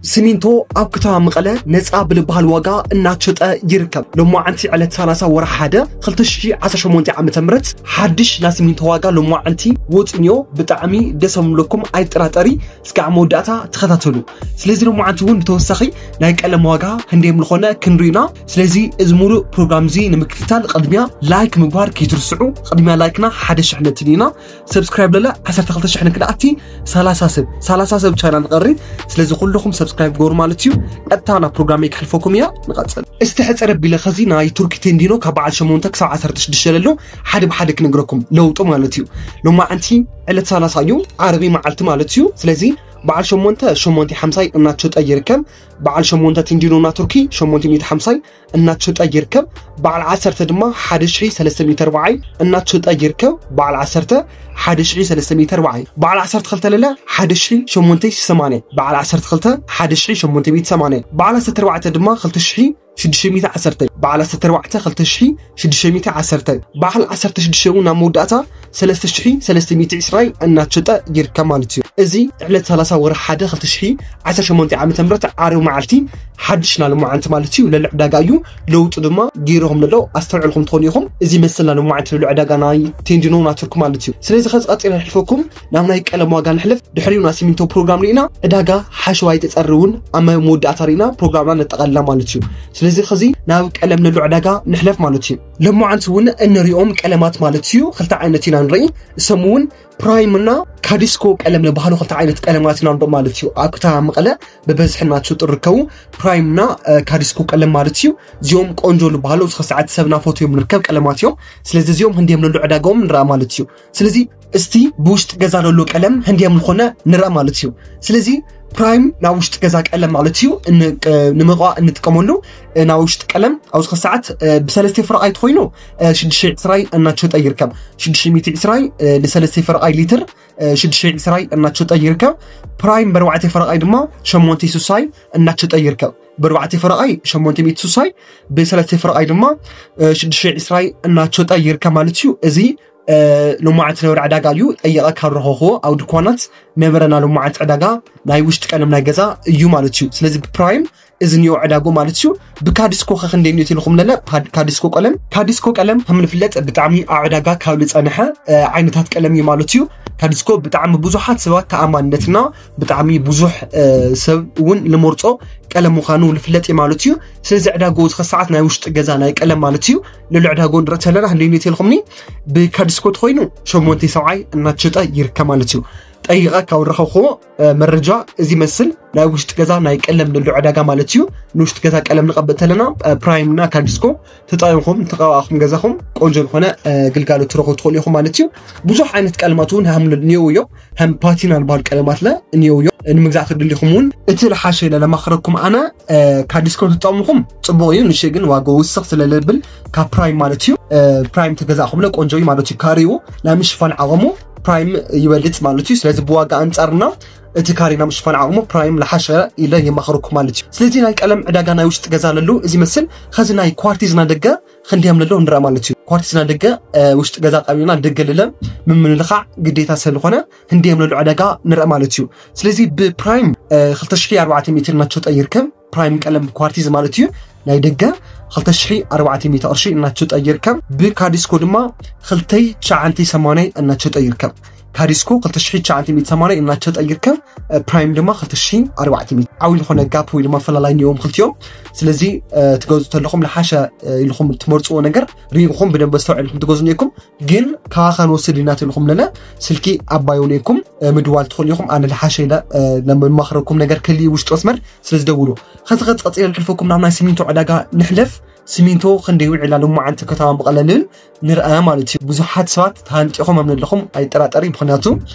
ሲሚንቶ ኣብ ከተማ መቐለ ነፃ ብልበሃል ዋጋ እናተሸጠ ይርከብ። ሎማዓንቲ ዕለት ሰላሳ ወርሒ ሓደ ክልተ ሽሕ ዓሰርተ ሸሞንተ ዓመተ ምህረት ሓድሽ ናይ ሲሚንቶ ዋጋ ሎማዓንቲ ወፂኡንዮ። ብጣዕሚ ደስ ምብለኩም ኣይጠራጠሪ። እስካዕ መወዳእታ ተኸታተሉ። ስለዚ ሎማዓንቲ እውን ብተወሳኺ ናይ ቀለም ዋጋ ክንደይ ምልኾነ ክንሪና። ስለዚ እዚ ሙሉእ ፕሮግራም እዚ ንምክትታል ቅድሚያ ላይክ ምግባር ከይትርስዑ። ቅድሚያ ላይክና ሓደ ሽሕ ነትን ኢና። ሰብስክራይብ ለለ ዓሰርተ ክልተ ሽሕ ንክልኣቲ ሰላሳ ሰብ ሰላሳ ሰብ ቻናል ንቐሪ። ስለዚ ኩልኹም ሰብስክራይብ ግበሩ ማለት እዩ። ቀጥታ ናብ ፕሮግራም ከሕልፈኩም እያ። ንቐጽል። እስቲ ሕጽር ኣቢለ ኸዚ ናይ ቱርኪ ቴንዲኖ ካብ በዓል ሸሞንተ ክሳብ ዓሰርተ ሽዱሽተ ለሎ ሓደ ብሓደ ክነግረኩም ለውጡ ማለት እዩ። ሎማዓንቲ ዕለት ሰላሳ እዩ፣ ዓርቢ መዓልቲ ማለት እዩ። ስለዚ በዓል ሸሞንተ ሸሞንተ ሓምሳይ እናተሸጠ ይርከብ። በዓል ሸሞንተ ቴንዲኖ ና ቱርኪ ሸሞንተ ሚእቲ ሓምሳይ እናተሸጠ ይርከብ። በዓል ዓሰርተ ድማ ሓደ ሽሕ ሰለስተ ሚእቲ ኣርባዓይ እናተሸጠ ይርከብ። በዓል ዓሰርተ ሓደ ሽሕ ሰለስተ ሚእቲ ኣርባዓይ፣ በዓል ዓሰርተ ክልተ ለለ ሓደ ሽሕ ሸሞንተ ሰማንያ፣ በዓል ዓሰርተ ክልተ ሓደ ሽሕ ሸሞንተ ሚእቲ ሰማንያ፣ በዓል ዓሰርተ ኣርባዕተ ድማ ክልተ ሽሕ ሽዱሽተ ሚእቲ ዓሰርተ፣ በዓል ዓሰርተ ኣርባዕተ ክልተ ሽሕ ሽዱሽተ ሚእቲ ዓሰርተ፣ በዓል ዓሰርተ ሽዱሽተ እውን ናብ መወዳእታ ሰለስተ ሽሕ ሰለስተ ሚእቲ ዕስራይ እናተሸጠ ይርከብ ማለት እዩ። እዚ ዕለት ሰላሳ ወርሒ ሓደ ክልተ ሽሕ ዓሰርተ ሸሞንተ ዓመተ ምህረት ዓርቢ መዓልቲ ሓድሽ ናይ ሎማዓንቲ ማለት እዩ። ለሎ ዕዳጋ እዩ። ለውጡ ድማ ገይርኹም ለሎ ኣስተውዕልኩም ትኾኑ ኢኹም። እዚ መሰልና ሎማዓንቲ ለሎ ዕዳጋ ናይ ቴንዲኖ ና ቱርኪ ማለት እዩ። ስለዚ ኸዚ ቀጺልና ንሕልፈኩም ናብ ናይ ቀለም ዋጋ ንሕልፍ። ድሕሪኡ ናይ ሲሚንቶ ፕሮግራም ርኢና ዕዳጋ ሓሸዋይ ተጸሪ እውን ኣብ መወዳእታ ርኢና ፕሮግራምና ነጠቓልላ ማለት እዩ። ስለዚ ኸዚ ናብ ቀለም ነሎ ዕዳጋ ንሕለፍ ማለት እዩ። ሎማዓንቲ እውን እንሪኦም ቀለማት ማለት እዩ ክልተ ዓይነት ኢና ንርኢ። እሶም እውን ፕራይም እና ካዲስኮ ቀለም ዝበሃሉ ክልተ ዓይነት ቀለማት ኢና ንርኢ ማለት እዩ። ኣብ ከተማ መቐለ ብበዝሒ ናቸው ዝርከቡ ፕራይም እና፣ እ፣ ካዲስኮ ቀለም ማለት እዩ። እዚኦም ቆንጆ ዝበሃሉ እስከ ሰዓት ሰብ ናፈትዮም ንርከብ ቀለማት እዮም። ስለዚ እዚኦም ህንዲዮም ነሎ ዕዳጋኦም ንርኣ ማለት እዩ። ስለዚ እስቲ ብውሽጢ ገዛ ዘሎ ቀለም ህንዲዮም ዝኾነ ንርኣ ማለት እዩ። ስለዚ ፕራይም ናብ ውሽጢ ገዛ ቀለም ማለት እዩ። ን-፣ እ፣ ንምቕባእ እንጥቀመሉ፣ እ፣ ናብ ውሽጢ ቀለም ኣብዚ ሰዓት፣ እ፣ ብሰለስተ ፈረቓይ ተኾይኑ፣ እ፣ ሽዱሽተ ዕስራይ እናተሸጠ ይርከብ። ሽዱሽተ ሚእቲ ዕስራይ፣ እ፣ ንሰለስተ ፈረቓይ ሊትር፣ እ፣ ሽዱሽተ ዕስራይ እናተሸጠ ይርከብ። ፕራይም ብኣርባዕተ ፈረቓይ ድማ ሸሞንተ ስሳይ እናተሸጠ ይርከብ። ብኣርባዕተ ፈረቓይ ሸሞንተ ሚእቲ ስሳይ፣ ብሰለስተ ፈረቓይ ድማ፣ እ፣ ሽዱሽተ ዕስራይ እናተሸጠ ይርከብ ማለት እዩ። እዚ፣ እ፣ ሎማዓንቲ ነበረ ዕዳጋ እዩ። ጠይቐ ካብ ረኸብኩዎ ኣብ ድኳናት ነበረ ናይ ሎማዓንቲ ዕዳጋ ናይ ውሽጢ ቀለም ናይ ገዛ እዩ ማለት እዩ። ስለዚ ብፕራይም እዚ ንዮ ዕዳጎ ማለት እዩ። ብካዲስኮ ኸ ክንደይ ንዮ ኢልኩም ለለ? ፓድ-፣ ካዲስኮ ቀለም፣ ካዲስኮ ቀለም ከም ንፍለጥ ብጣዕሚ ኣብ ዕዳጋ ካብ ዝጸንሐ፣ እ፣ ዓይነታት ቀለም እዩ ማለት እዩ። ካዲስኮ ብጣዕሚ ብዙሓት ሰባት ተኣማንነትና ብጣዕሚ ብዙሕ፣ እ፣ ሰብ እውን ልመርጾ ቀለም ምዃኑ ልፍለጥ እዩ ማለት እዩ። ስለዚ ዕዳጎ እዚ ኸሰዓት ናይ ውሽጢ ገዛ ናይ ቀለም ማለት እዩ። ልዕሊ ዕዳጎ ንርኢ ተለና ክንደይ ንዮ ኢልኩምኒ? ብካዲስኮ ተኾይኑ ሸሞንተ ሰብዓይ እናተሸጠ ይርከብ ማለት እዩ። ጠይቐ ካብ ረኸብኩዎ፣ እ፣ መረጃ እዚ መስል ናይ ውሽጢ ገዛ ናይ ቀለም ንሎ ዕዳጋ ማለት እዩ። ንውሽጢ ገዛ ቀለም ንቐብእ ተለና፣ እ፣ ፕራይም እና ካዲስኮ ተጠቒምኩም ተቐባእኹም ገዛኹም ቆንጆ ዝኾነ፣ እ፣ ግልጋሎት ትረኽቡ ትኽእሉ ኢኹም ማለት እዩ። ብዙሕ ዓይነት ቀለማት እውን ሃም ንየው እዮም። ሃም ፓቲና ዝበሃሉ ቀለማት ለ ንየው እዮም። ንምግዛእ ክድልኹም እውን እቲ ልሓሸ ኢለ ለማኽረኩም ኣነ፣ እ፣ ካዲስኮ ተጠቕምኹም ጽቡቕ እዩ። ንሽ ግን ዋጋ ውስኽ ስለ ለብል ካብ ፕራይም ማለት እዩ። እ፣ ፕራይም ተገዛእኹም ለ ቆንጆ እዩ ማለት እዩ። ካሪኡ ናይ ምሽፋን ዓቐሙ ፕራይም ይበልጽ ማለት እዩ። ስለዚ ብዋጋ ኣንጻርና እቲ ካሪ ናይ ምሽፋን ዓቕሙ ፕራይም ልሓሸ ኢለ የማኽረኩም ማለት እዩ። ስለዚ ናይ ቀለም ዕዳጋ ናይ ውሽጢ ገዛ ለሉ እዚ መስል። ኸዚ ናይ ኳርቲዝ ናይ ደገ ክንዲያም ለሎ ንርኣ ማለት እዩ። ኳርቲዝ ናይ ደገ፣ እ፣ ውሽጢ ገዛ ቀቢና ደገ ልለ ምምልኻዕ ግዴታ ስለዝኾነ ክንዲያም ለሎ ዕዳጋ ንርኣ ማለት እዩ። ስለዚ ብፕራይም፣ እ፣ ክልተ ሽሕ ኣርባዕተ ሚእቲ እናተሸጠ ይርከብ። ፕራይም ቀለም ኳርቲዝ ማለት እዩ። ናይ ደገ ክልተ ሽሕ ኣርባዕተ ሚእቲ ቅርሺ እናተሸጠ ይርከብ። ብካዲስኮ ድማ ክልተ ሽሕ ትሽዓተ ሚእቲ ሰማንያ እናተሸጠ ይርከብ። ካዲስኮ ክልተ ሽሕ ትሽዓተ ሚእቲ ሰማንያ እናተሸጠ ይርከብ። እ፣ ፕራይም ድማ ክልተ ሽሕ ኣርባዕተ ሚእቲ። ዓብዪ ዝኾነ ጋፕ ወይ ድማ ፈላላይ እኒኦም ክልቲኦም። ስለዚ፣ እ፣ ትገዝኡ ተለኹም ልሓሸ፣ እ፣ ኢልኹም ትመርፅዎ ነገር ርኢኹም ብደንብ ኣስተውዒልኩም ትገዝኡ እኒኦኩም። ግን ካባኻ ንወስድ ኢና ተልኹም ለለ ስልኪ ኣባይ ሆነኩም፣ እ፣ ምድዋል ትኽእሉ ኢኹም። ኣነ ልሓሸ ኢለ፣ እ፣ ለመማኽረኩም ነገር ክልኢ ውሽጢ መስመር ስለ ዝደውሉ። ኸዚ ኸዚ ቀጺለ ንሕልፈኩም ናብ ናይ ሲሚንቶ ዕዳጋ ንሕለፍ። ሲሚንቶ ክንደይ ውዒላ ሎማዓንቲ ከተማ መቐለ ንብል ንርኣ ማለት እዩ። ብዙሓት ሰባት ተሃንጢኹም ከም ዘለኹም ኣይጠራጠሪ፣ ምኽንያቱ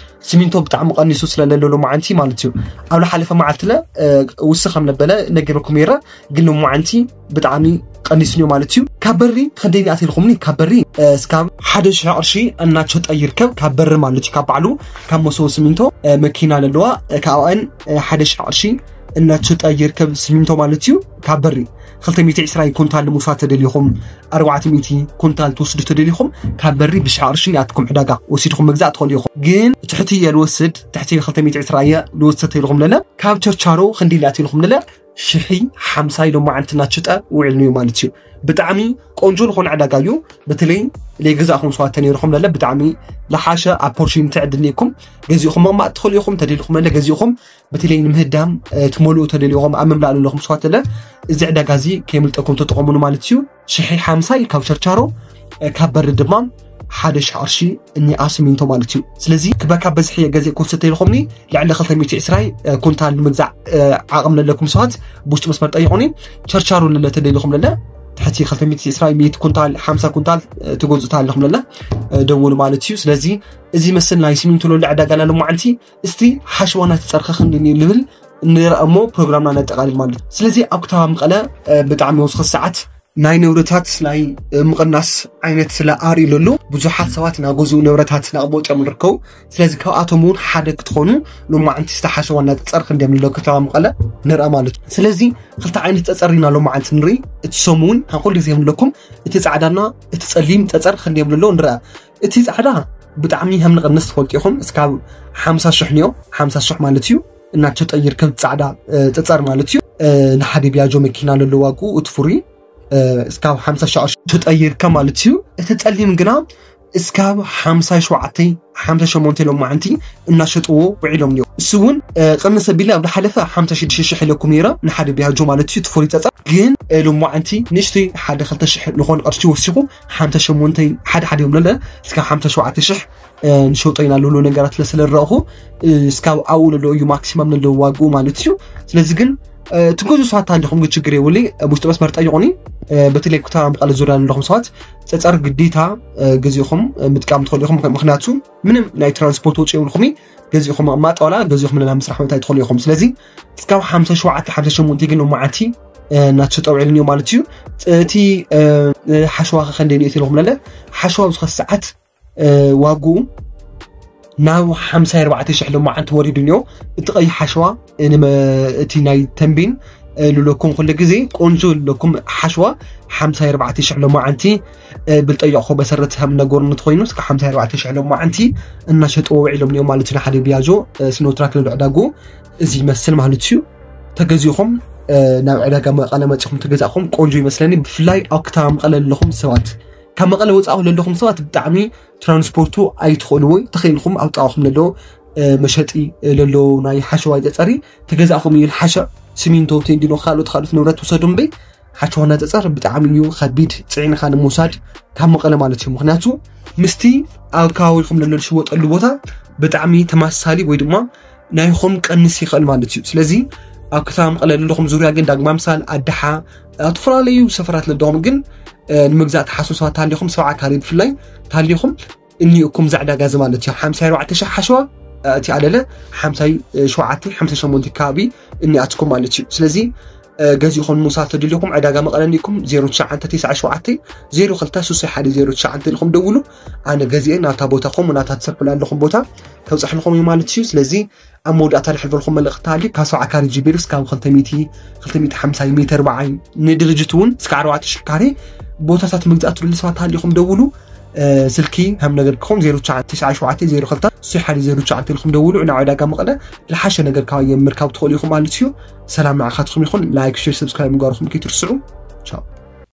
ሲሚንቶ ብጣዕሚ ቀኒሱ ስለ ለሎ ሎማዓንቲ ማለት እዩ። ኣብ ልሓለፈ መዓልቲ ለ፣ እ፣ ውስኽ ከም ነበለ ነጊረኩም ነይረ፣ ግን ሎማዓንቲ ብጣዕሚ ቀኒሱ እዩ ማለት እዩ። ካብ በሪ ክንደይ ንኣት ኢልኩምኒ? ካብ በሪ፣ እ፣ እስካብ ሓደ ሽሕ ቅርሺ እናተሸጠ ይርከብ። ካብ በሪ ማለት እዩ፣ ካብ ባዕሉ ካብ መሰቦ ሲሚንቶ፣ እ፣ መኪና ለለዋ፣ እ፣ ካብኣን፣ እ፣ ሓደ ሽሕ ቅርሺ እናተሸጠ ይርከብ። ሲሚንቶ ማለት እዩ። ካብ በሪ ክልተ ሚእቲ ዕስራ ኩንታል ንምውሳድ ተደሊኹም፣ ኣርባዕተ ሚእቲ ኩንታል ትወስዱ ተደሊኹም፣ ካብ በሪ ብሽሕ ቅርሺ ናትኩም ዕዳጋ ወሲድኩም ምግዛእ ትኽእሉ ኢኹም። ግን ትሕቲ እየ ልወስድ፣ ትሕቲ ክልተ ሚእቲ ዕስራ እየ ልወስድ ተደሊኹም ለለ፣ ካብ ቸርቻሮ ክንዲ እያ ትልኩም ለለ ሽሒ ሓምሳ ኢሎም መዓንቲ እናተሸጠ ውዒሉ እዩ ማለት እዩ። ብጣዕሚ ቆንጆ ዝኾነ ዕዳጋ እዩ። በተለይ ለይገዛእኹም ሰባት ተነይርኹም ለለ ብጣዕሚ ለሓሸ ኣፖርቹኒቲ ዕድል ነይኩም ገዚእኹም መማጥ ትኽእሉ ኢኹም። ተደሊኹም ለለ ገዚእኹም በተለይ ንምህዳም ትመልኡ ተደሊኹም ኣብ ምምላእ ዘለኹም ሰባት ለለ እዚ ዕዳጋ እዚ ከይምልጠኩም ተጠቐሙሉ ማለት እዩ። ሽሒ ሓምሳ እዩ ካብ ቸርቻሮ፣ ካብ በሪ ድማ ሓደ ሽሕ ቅርሺ እኒኣ ሲሚንቶ ማለት እዩ። ስለዚ ክበካ በዝሒ ገዜ ኮስተ ተይልኹምኒ ልዕሊ ክልተ ሚእቲ ዕስራ ኩንታል ንምግዛእ ዓቕም ለለኩም ሰባት ብውሽጢ መስመር ጠይቑኒ። ቸርቻሮ ለለ ተደሊኹም ለለ ትሕቲ ክልተ ሚእቲ ዕስራ ሚእቲ ኩንታል ሓምሳ ኩንታል ትገዝኡ ኣለኹም ለለ ደውሉ ማለት እዩ። ስለዚ እዚ መስል ናይ ሲሚንቶ ለለ ዕዳጋ ና ሎማዓንቲ እስቲ ሓሸዋ ናተፀርኸ ክንድኒ ልብል ንርኣ እሞ ፕሮግራምና ነጠቓልል ማለት እዩ። ስለዚ ኣብ ከተማ መቐለ ብጣዕሚ ወስኸ ሰዓት ናይ ንብረታት ናይ ምቕናስ ዓይነት ስለ ኣርእዩ ለሎ ብዙሓት ሰባት ናገዝኡ ንብረታት ናቕመውፅኦም ንርከቡ። ስለዚ ካብኣቶም እውን ሓደ ክትኾኑ ሎማዓንቲ ዝተሓሸዋ እናተፀርክ እንዲም ንሎ ከተማ መቐለ ንርኣ ማለት እዩ። ስለዚ ክልተ ዓይነት ፀፀር ኢና ሎማዓንቲ ንርኢ። እቲ ሰሙ እውን ካብ ኩሉ ግዜ ንለኩም እቲ ፃዕዳና እቲ ፀሊም ፀፀር ክንዲም ንሎ ንርኣ። እቲ ፃዕዳ ብጣዕሚ ከም ንቐንስ ትፈልጡ ኢኹም። እስካብ ሓምሳ ሽሕ ንዮ ሓምሳ ሽሕ ማለት እዩ እናተሸጠ ይርከብ ፃዕዳ ፀፀር ማለት እዩ። ንሓደ ቢያጆ መኪና ለሎ ዋግኡ እቲ ፍሩይ እስካብ ሓምሳ ሽሕ ተጠይርከ ማለት እዩ። እቲ ፀሊም ግና እስካብ ሓምሳ ሸውዓተ ሓምሳ ሸሞንተ ሎማዓንቲ እናሸጥዎ ውዒሎም እዮም። እሱ እውን ቅንስ ኣቢለ ኣብ ዝሓለፈ ሓምሳ ሽዱሽተ ሽሕ ኢለኩም ነይረ ንሓደ ቢያጆ ማለት እዩ። ትፈሪፀ ግን ሎማዓንቲ ንእሽተይ ሓደ ክልተ ሽሕ ዝኾነ ቅርሺ ወሲኹ ሓምሳ ሸሞንተ ሓደ ሓደ እዮም ለለ እስካብ ሓምሳ ሸውዓተ ሽሕ ንሸውጦ ኢና ለሎ ነገራት ስለ ስለረእኹ እስካብ ኣብኡ ለሎ እዩ ማክሲማም ለሎ ዋግኡ ማለት እዩ። ስለዚ ግን ትገዙ ሰባት ኣለኹም ግን ችግር የብሉ። ውሽጢ መስመር ጠይቑኒ። በተለይ ኩታ መቐለ ዙርያ ዘለኹም ሰባት ፀፀር ግዴታ ገዚኹም ምጥቃም ትኽእሉ ኢኹም። ምክንያቱ ምንም ናይ ትራንስፖርት ወጪ የብልኹም። ገዚኹም ማጠዋላ ገዚኹም ለና ምስራሕ መታይ ትኽእሉ ኢኹም። ስለዚ እስካብ ሓምሳ ሸውዓተ ሓምሳ ሸሞንተ ግን ሎማዓንቲ እናተሸጠ ውዒሉ ማለት እዩ። እቲ ሓሸዋ ከ ከንደይ ንእቲ ኢልኹም ለለ ሓሸዋ ኣብዚ ኸ ሰዓት ዋግኡ ናብ ሓምሳ ኣርባዕተ ሽሕ ሎማዓንቲ ወሪዱ እኒኦ። እቲ ቀይሕ ሓሸዋ እቲ ናይ ተንቢን ልለኩም ኩሉ ግዜ ቆንጆ ልለኩም ሓሸዋ ሓምሳ ኣርባዕተ ሽሕ ሎማዓንቲ ብልጠየቕኮ መሰረት ከም ነገሩ ንትኾይኑ እስከ ሓምሳ ኣርባዕተ ሽሕ ሎማዓንቲ እናሸጥዎ ውዒሎም እኒኦ ማለት እዩ። ንሓደ ቢያጆ ስኖትራክ ልዕዳጉ እዚ ይመስል ማለት እዩ። ተገዚእኹም ናብ ዕዳጋ መቐለ መፂኹም ተገዛእኹም ቆንጆ ይመስለኒ። ብፍላይ ኣብ ከተማ መቐለ ዘለኹም ሰባት ካብ መቐለ ወፃእኹ ዘለኹም ሰባት ብጣዕሚ ትራንስፖርቱ ኣይትኽእልዎ ተኽኢልኩም ኣብ ጥቓኹም ለሎ መሸጢ ለሎ ናይ ሓሸዋ ፀፀሪ ተገዛእኹም እዩ ልሓሸ። ሲሚንቶ ቴንዲኖ ካልኦት ካልኦት ንብረት ውሰዱ እምበይ ሓሸዋ ናፀፀር ብጣዕሚ እዩ ከቢድ ፅዒንኻ ንምውሳድ ካብ መቐለ ማለት እዩ። ምክንያቱ ምስቲ ኣብ ከባቢኹም ለሎ ዝሽወጠሉ ቦታ ብጣዕሚ ተመሳሳሊ ወይ ድማ ናይኹም ቀንስ ይኽእል ማለት እዩ። ስለዚ ኣብ ከተማ መቐለ ለለኹም ዙርያ ግን ዳግማ ምሳል ኣድሓ ኣብ ዝተፈላለዩ ሰፈራት ለለኹም ግን ንምግዛእ ተሓስቡ ሰባት ታሊኹም ሰብዓ ካሬ ብፍላይ ታሊኹም እኒኡኩም ዘዕዳጋ እዚ ማለት እዩ። ሓምሳ ኣርባዕተ ሽሕ ሓሸዋ እቲ ኣለለ ሓምሳ ሸውዓተ ሓምሳ ሸሞንተ ከባቢ እኒኣትኩም ማለት እዩ። ስለዚ ገዚእኹም ምውሳድ ተደሊኹም ዕዳጋ መቐለ እኒእኩም ዜሮ ትሽዓተ ትስዓ ሸውዓተ ዜሮ ክልተ ሱሱይ ሓደ ዜሮ ትሽዓተ ኢልኩም ደውሉ። ኣነ ገዚኤ ናታ ቦታኹም ናታ ትሰርሑላ ኣለኹም ቦታ ከብፅሕልኹም እዩ ማለት እዩ። ስለዚ ኣብ መወዳእታ ልሕልፈልኩም መልእኽቲ ሃልዩ ካብ ሰብዓ ካሬ ጅቢሩ እስካብ ክልተ ሚእቲ ክልተ ሚእቲ ሓምሳ ሜትር በዓይ ንድርጅት እውን እስከ ኣርባዕተ ሽሕ ካሬ ቦታታት ምግዛእ ትደልዩ ሰባት ሃሊኹም ደውሉ። ስልኪ ከም ነገርኩም ዜሮ ትሽዓተ ትስዓ ሸውዓተ ዜሮ ክልተ ሱሱይ ሓደ ዜሮ ትሽዓተ ኢልኩም ደውሉ። ናብ ዕዳጋ መቐለ ልሓሸ ነገር ካብ ምርካብ ትኽእሉ ኢኹም ማለት እዩ። ሰላም ንዓኻትኩም ይኹን። ላይክ፣ ሼር፣ ሰብስክራይብ ምግባርኩም ከይትርስዑ። ቻው።